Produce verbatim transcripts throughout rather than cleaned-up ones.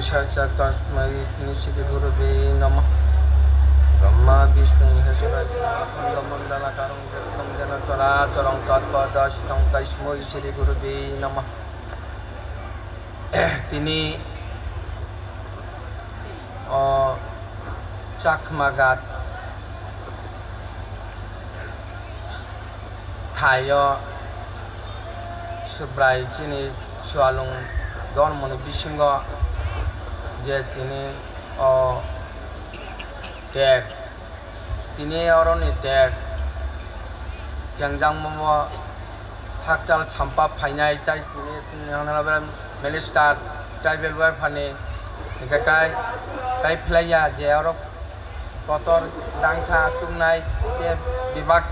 Sacha tasmai nishiti gurube namo. Brahma Vishnu Maheshwara Khanda Mandala Karang Virtam Jana Chara Charang Tatpa Dasitang Tasmai Shri Gurube namo. Tini o Chakma Ghat thaio Subrai chini Chualung dormoni bisingo je tini o ter, tini oroni ter chengjakmamo hakchal champa phainai, tai tini, tini honorable minister tribal welfare ni hingkhe kai, kai phlaiya je oro kotor dangsa chuknai tei bebak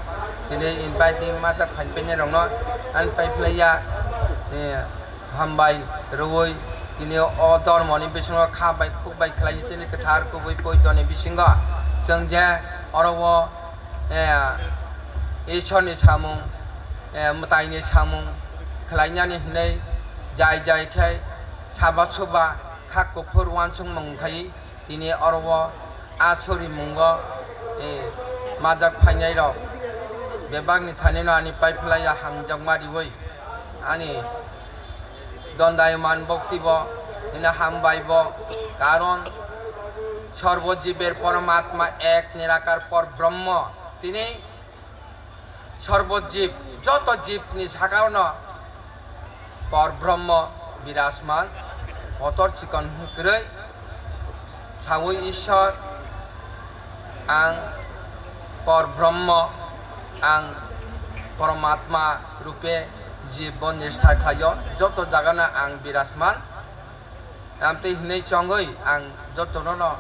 tini invite ni majak phainai rokno ani pai phlaiya, eh, hambai rwui tini o dormoni bisingo kha bai khuk bai khlai chini kwthar kubui poito ni bisingo chwng je oro o, eh, Ishwar ni samung, eh, mwtai ni samung khlainani hinwi jai jai khe saba suba kha kuphur uansukmung khai tini oro o a sorimungo, eh, majak phainai rok bebak ni thani no ani pai phlaiya hamjakma riui ani Dondayuman bokti bo, hino hambai bo, karon sorbo jiber poromatma ek nirakar por Brahma, tini sorbo jib, joto jib ni sakao no por Brahma birasman, kotor chikon kwrwi, sawi Ishwar, ang por Brahma, ang poromatma rupe jibon ni sa khlaio, joto jaga no ang birasman. Amtwi hinwi chongwi ang jotono no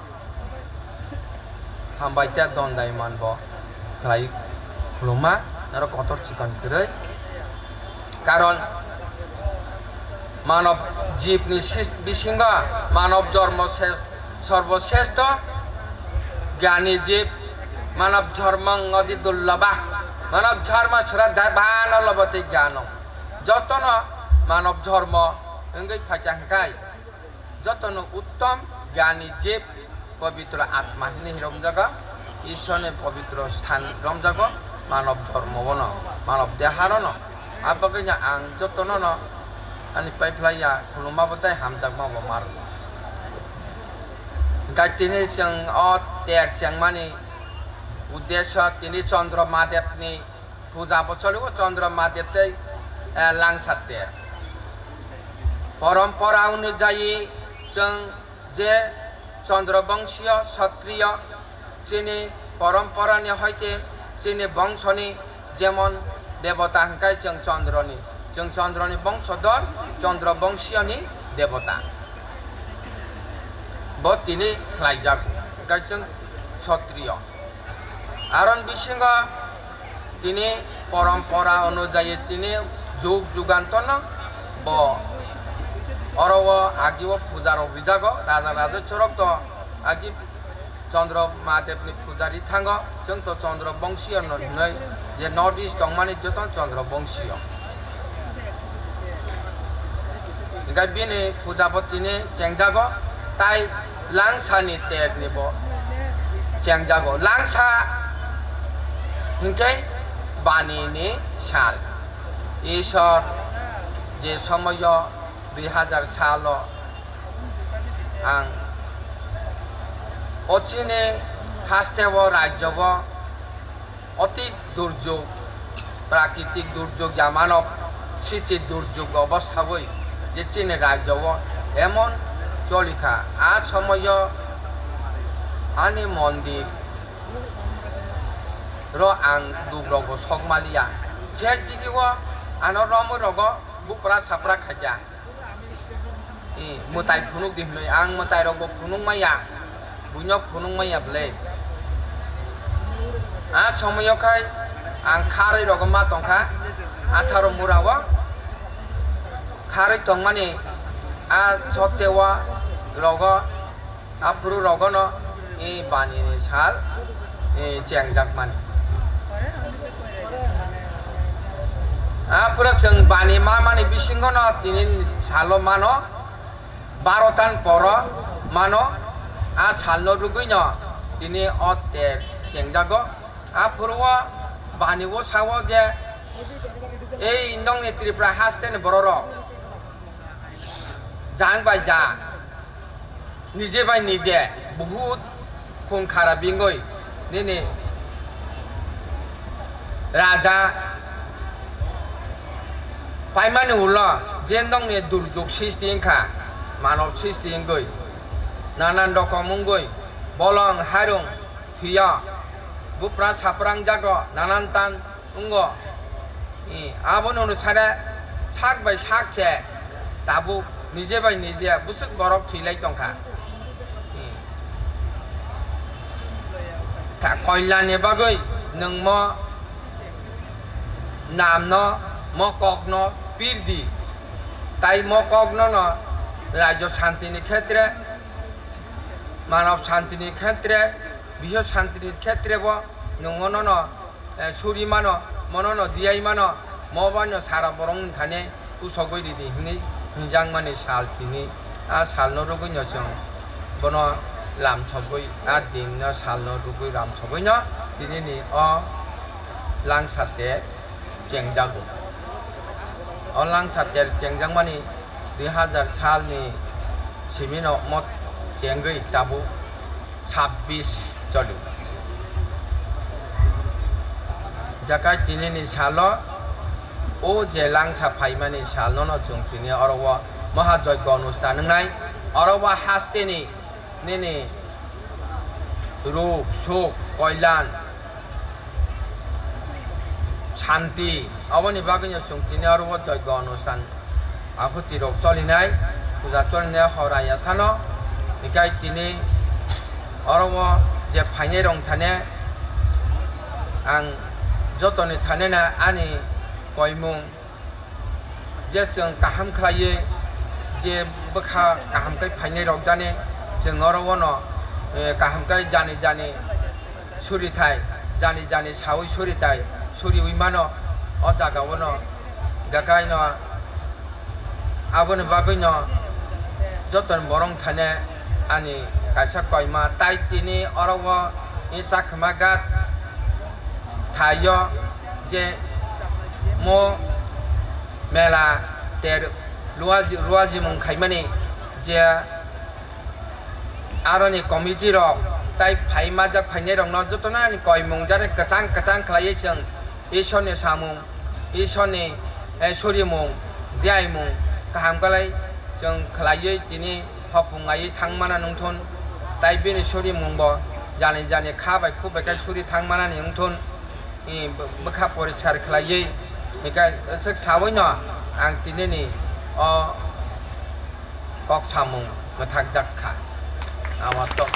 hambai tei dondai manbo khlai khuluma norok kotor chikon kwrwi. Karon manob jibni sis-, bisingo manob jormo se-, sorbosresto gyani jib, manob jormo ngodi dullabha, manob jormo sraddha bhano lobati gyano. Jotono manob jormo wngwi phaikha hwnkhe jotono uttom gyani jib, pobitro atma hinwi romjago, Ishwarni pobitro sthan romjago, manob dhormobono, manob deharono. Abagwino ang jotonono ani paiphlaiya khulumabo tei hamjakmabo ma rwo. Hwnkhe tini chwng o ter chengmani uddesyo tini Chandra Mahadevni puja bo choli o Chandra Mahadeb tei, eh, Langsa ter. Porompora onujayi chwng je Chandra bongsiyo, Kshatriyo, chini porompora ni hoite chini bongsoni jemon debota hwnkhe chwng Chandrani, chwng Chandrani bongsodor, Chandra bongsiyoni debota. Bo tini khlaijago, hwnkhe chwng Kshatriyo. Aron bisingo tini porompora onujayi tini jug jugantorno bo oro o agi o puja rok rijago, raja rajaswa rok to agi Chandra Mahadevni pujari thango, chwng to Chandra bongsiyo no hinwi je North East tongmani joto Chandra bongsiyo. Hingkhe bini puja bo tini chengjago, tai Langsani ter ni bo chengjago. Langsa hingkhe bani ni sal. Isor je somoyo dui hajar salo ang o chini haste o rajyo o Otik durjog, prakritik durjog ya manob sristi durjog obosthawi je chini rajyo o emon cholikha, a somoyo ani mondir ro ang duk rogo sokmaliya. Se jigio ano romwi rogo bupra sapra khaikha. Eh, mwtai phunuk di hwnwi, ang mwtai rok bo phunuk maya, buino phunuk maya bwle. A somoyo khai ang kharwi rogo ma tongkha, atharo mura o kharwi tongmani a sotte o rogo. Aphuru rogono, eh, bani ni sal, eh, chengjakmani. Aphuru chwng bani mamani bisingono tini salo mano, Baro tan poro mano, a salno rwgwino tini o ter chengjago. Aphuru o bani o sao je, ei nongni Tripura hasteni bororok jang bai jang, nije bai nije, buhut khun khara bingwi nini raja paimani ulo je nongni durjuk sisti wngkha, manob sisti wngwi, nanan rokom wngwi, bolong harung thwiyo, bupra saprang jago, nanan tan wngo. I, abono hwno sare sak bai sak se tabuk nije bai nije bwswk borok thwilai tongkha. I, ka-, koilani bagwi nwng mo namno, mo kokno pirdi. Tai mo kokno no rajyo shantini khetre, manob shantini khetre, bisho shantini khetre bo nwng mono no eh, suri mano, mono no diyai mano, mo bai no sara borok ni thani usogwi ridi hinwi hinjakmani sal tini. A salno rwgwi no chwng bono lam sogwi, a din no salno rwgwi lam sogwi no tini ni o langsa ter chengjago. O langsa ter chengjakmani dui hazar salni simi no mo chengwi tabuk sabbish choli. Jakai tini ni salo o je langsa phaimani sal no no chwng tini oro o maha joigyo onusthan wngnai. Oro o hasteni nini ruk, suk, koilan, shanti, aboni bagwino chwng tini oro o joigyo onusthan ahuti rok cholinai, puja cholinai hora yasano, hikai tini oro o je phainai rok thane ang jotoni thane na ani koimung. Je chwng kaham khlaiwi, je bwkha kaham khe phainai rok jani, chwng oro o no, eh, kaham khe jani jani suri thai, jani jani saui suri thai, suriui mano o jaga o no, gakai no. Aboni bagwi no joto ni borok thane ani kaisa koima tai tini oro o ni chakhwma gat thaio je mo mela ter luaji-, ruajimung khaimani je aroni committee rok tai phai majak phainai rokno jotono ani koimung jani kwchang kwchang khlaiwi chwng Ishorni samung, Ishorni, eh, surimung, diyaimung kaham khlai chwng khlaiwi tini hopung aiwi thang mana nungthun, tai bini surimungbo jani jani kha bai khuk bai khe suri thang manani wngthun, i bw-, bwkha poriskar khlaiwi, hika swk saui no ang tinini o kok samung mwthakjak kha. Amo to.